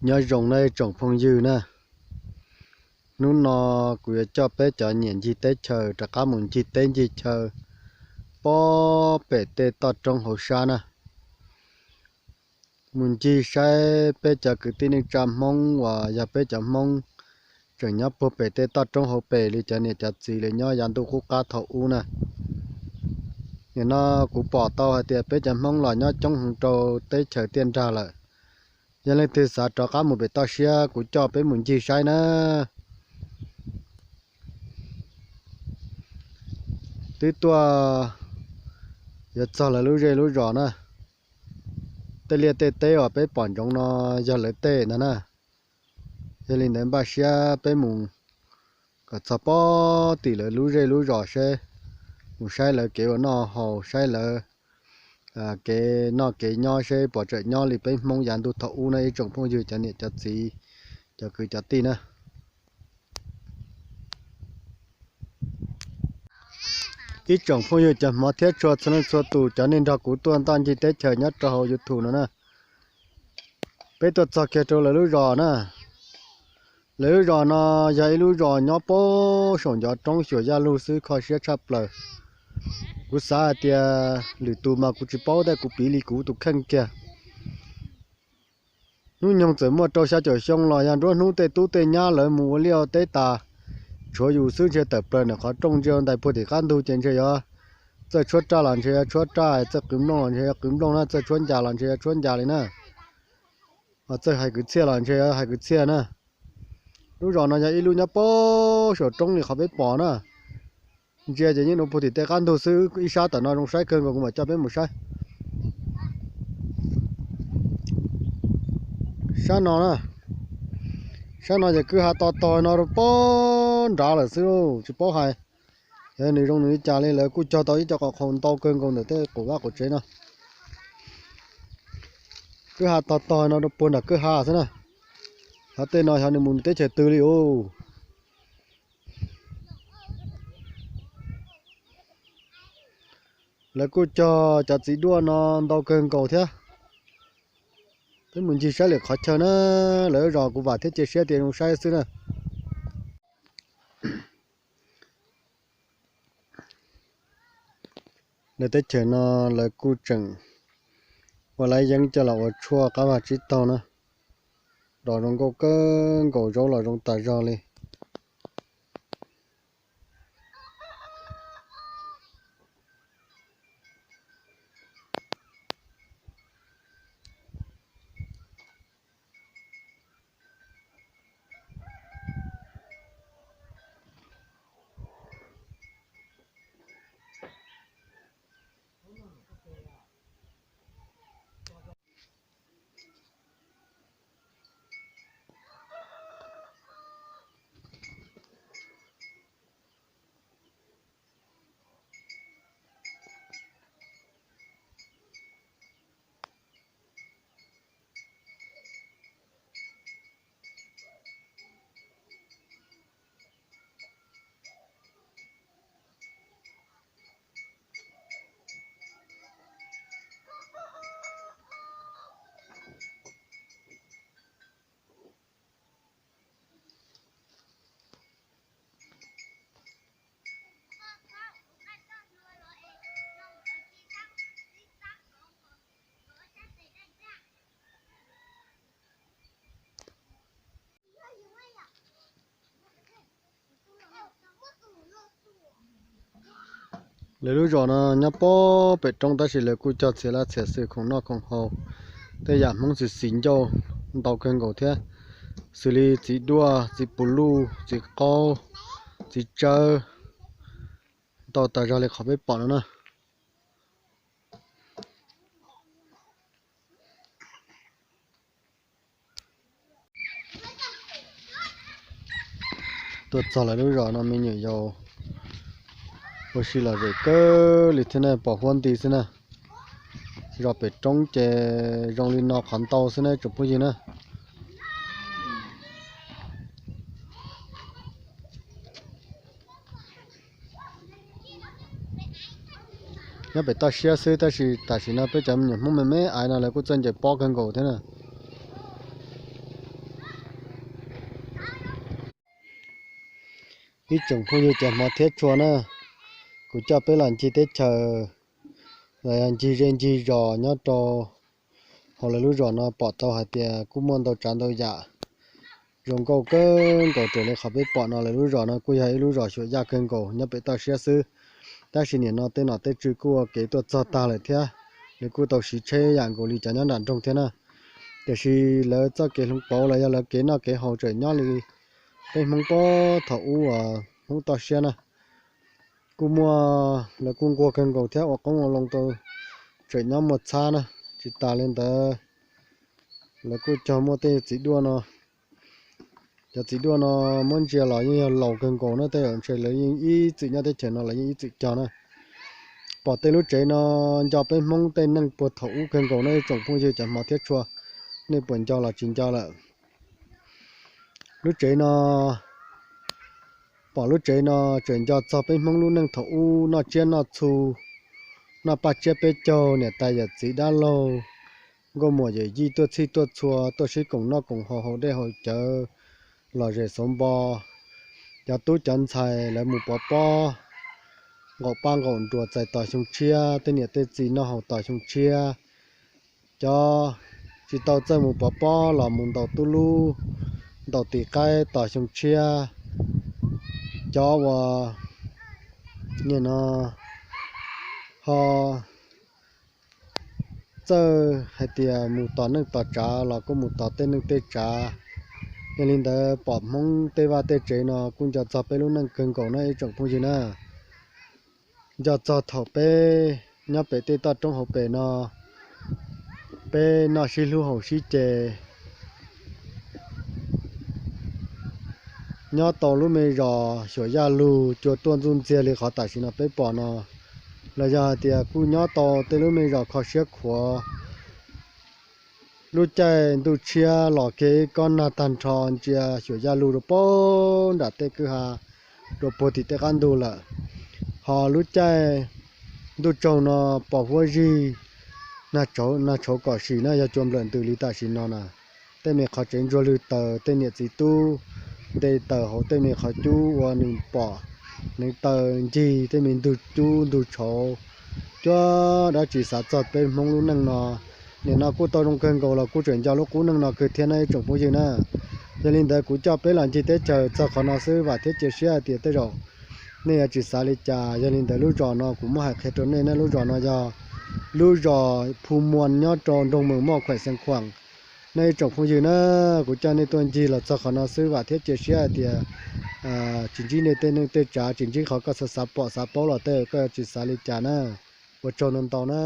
Nyob zoo nawb tsoom phooj ywg na, hnub no kuv yuav coj peb cov niam ncig teb chaws rov qab mus ncig teb ncig chaw pob pem tej toj roob hauv sab na, mus ncig saib peb cov kwv tij neej tsa Hmoob uas yog peb cov Hmoob tseem nyob puag pem tej toj roob hauv pes li cov niam cov txiv lawv nyob yav ntuj qub qab thaum ub na. Nim no kuv pom tau hais tias peb cov Hmoob los nyob coob heev rau teb chaws tiaj nrag lawm. Yog leej twg xav rov qab mus pem toj siab kuv coj peb mus ncig saib na. Twb tuaj yuav txog lawv lub zej lub zos na. Tej liaj tej teb uas peb pom ntsoov no yog lawv tej ntag na. Yog li ntawd npaj siab peb mus kom txog pob tim lawv lub zej lub zos seb, mus saib lawv kev ua noj haus, saib lawv kev noj kev nyob seb puas tseem nyob li peb Hmoob yav ntuj thaum ub na ib tsoom phooj ywg cov niam cov txiv, cov kwv cov tij na. Ib tsoom phooj ywg cov hmov thiab tshua txhua leej txhua tus cov nej nrog kuv tuaj ntoj ncig teb chaws nyob rau hauv YouTube no na. Peb tuaj txog kiag rau lawv lub zos na. Lawv lub zos no yog ib lub zos nyob pob saum ncov roob xyuas yaj lug xwb, kho siab tshaj plaws. Kuv xav hais tias lwm tus mas kuv tsis paub tej, kuv piv li kuv tus kheej kiag. Hnub nyoog txawm muaj rau xya caum xyoo los yog nruab hnub tej tub tej nyab lawv mus ua liaj ua teb tas, tshuav yus xwb ntshe tawm plaws ntawm qhov rooj ntsia ntais puag tim qab ntug ces ntshe yog txawj tshuab raj los ntshe yog tshuab raj, txawj qwv nplooj los ntshe yog qwv nplooj na, txawj tshuab ncas los ntshe yog tshuab ncas li na, txawj hais kwv txhiaj los ntshe yog hais kwv txhiaj na. Lub zos no yog ib lub nyob pob saum roob li qhov peb pom na. Ntsia ces yeej dua puag tim tej qab ntug xwb, ib sab tom no zoo saib kawg nkaus kuv mam coj peb mus saib. Sab no na, sab no ces kwj ha to tog no rau pob nrad lawm xwb, tsis paub hais nws zoo nws li cas li. Lawv kuj cog tau ib co qos qhaus ntau kawg nkaus ntawm tej quas vaj quas tsev no. Kwj ha tog tog no rau puag nram kwj ha xwb na. Xyov tej no xyov nws mus teb chaws twg li os. Lawv kuj cog cov txiv duaj no ntau kawg nkaus thiab. Peb mus ncig saib lwm qhov chaw na, lawv zos kuv vam thiab cia siab tias zoo saib xwb na. Lawv teb chaws no lawv kuj tseem ua laib yeeb coj los ua tshuaj qab vaj tsib taug na. Dos zoo nkauj kawg nkaus, zaub los zoo tas zog li. Lawv lub zos no nyob pob pem roob tab sis lawv kuj cog txhia laj txhia xwm khoom noj khoom haus, tej yam Hmoob xwm xis ncauj ntau kawg nkaus thiab, xws li txiv duaj, txiv pus luj, txiv qaub, txiv tsawb, ntau tas zog li qhov peb pom no na. Tuaj txog lawv lub zos no me nyuam yaus ua si lom zem kawg li thiab na, pom huab nti xwb na. Zos pem roob ces zoo li no qhov ntau xwb na tsoom phooj ywg na. Nyob pem toj siab xwb tab sis tam sim no peb cov me nyuam Hmoob me me aiv no lawv kuj txawj ncaws pob kawg nkaus thiab na. Ib tsoom phooj ywg cov hmov thiab tshua na, kuv coj peb los ncig teb chaws, los yog ncig zej ncig zos nyob rau hauv lawv lub zos no pom tau hais tias kuj muaj ntau tsav ntau yam zoo nkauj kawg nkaus raws li qhov peb pom no. Lawv lub zos no kuj yog ib lub zos xyuas yaj kawg nkaus nyob pem toj siab xwb, tab sis nim no tej nom tej tswv kuj ua kev tuaj txog tag lawm thiab, lawv kuj tau siv tsheb yam nkaus li cov nyob nram nroog thiab na. Tiam sis lawv txoj kev hloov pauv los yog lawv kev noj kev haus tseem nyob li peb Hmoob puag thaum ub uas Hmoob toj siab na. Kuj muaj, lawv kuj nquag kawg nkaus thiab ua qoob ua loo tau, tseem nyob muaj txhab na. Tsis tas li ntawd, lawv kuj cog muaj tej txiv duaj no. Cov txiv duaj no muab ntsia los yeej yog laus kawg nkaus na, tej zaum ntshe lawv yeej ib txwm nyob teb chaws no los yeej ib txwm cog na. Pom tej lub tsev no nco peb Hmoob tej neej puag thaum ub kawg nkaus na ib tsoom phooj ywg cov hmov thiab tshua, nej puas nco los tsis nco lawm? Lub tsev no, pom lub tsev no tseem nco txog peb Hmoob lub neej thaum ub noj tsiab noj txhu, noj paj tsiab peb caug, niam tais yawm txiv dab laug, nkauj muam yawm yij tuaj txhij tuaj txhua tuaj sib koom noj koom haus, haus dej haus cawv, lom zem xauv npo. Cov tub cov ntxhais lawv mus pov pob, nqaum paj nqaum nruas txais tos xyoo tshiab, tej niam tej txiv noj haus tos xyoo tshiab. Cov tsis tau txawj mus pov pob los mus ntaus tub lub, ntaus tis qaib tos xyoo tshiab. Cov uas nim no ho txawj hais tias mus tos neej tos tsav los kuj mus tos tej neej tej tsav. Yog li ntawd pom Hmoob tej vaj tej tsev no kuj nco txog peb lub neej kawg nkaus na ib tsoom phooj ywg na. Nco txog thaum peb nyob pem tej toj roob hauv pes no, peb noj sib hlub haus sib ce, nyob tau lub me zos xyuas yaj lug cua tuaj ntxuj ntxiag li qhov tam sim no peb pom no, los yog hais tias kuj nyob tau tej lub me zos kho siab khuav. Lub caij ntuj tshiab los kiag ib kob nag tag nrho ntsia xyuas yaj lug rau puag nram tej kwj ha, rau puag tim tej qab ntug lawm. Ho lub caij ntuj tsaug no pos huab zig, nag tshauv kom sim na yog cua nplawm ntws li tam sim no na. Tej me qhov tsev ntsuag lwg taws, tej niam txiv tub nte taws hauv tej me qhov cub ua nws pom, nws taws ncig tej me ntug cub ntug tshauv. Cuab dab tsi xav txog peb Hmoob lub neej no, nim no kuj tau zoo kawg nkaus los kuj tseem nco lub qub neej no kawg thiab na ib tsoom phooj ywg na. Yog li ntawd kuv coj peb los ncig teb chaws txog qhov no xwb, vam thiab cia siab hais tias tej zaum nej yuav tsis xav li cas. Yog li ntawd lub zos no kuv muab hais qhia rau nej na, lub zos no yog lub zos Phu Muas nyob rau nroog Mees Moj khuem Xeev Khuam. Nej ib tsoom phooj ywg na, kuv coj nej tuaj ncig los txog qhov no xwb, vam thiab cia siab hais tias tsis ntsib nej tej neej tej tsav, tsis ntsib qhov koj xav xav pom xav paub los tej koj yuav tsis xav li cas na. Ua tsaug ntau ntau na.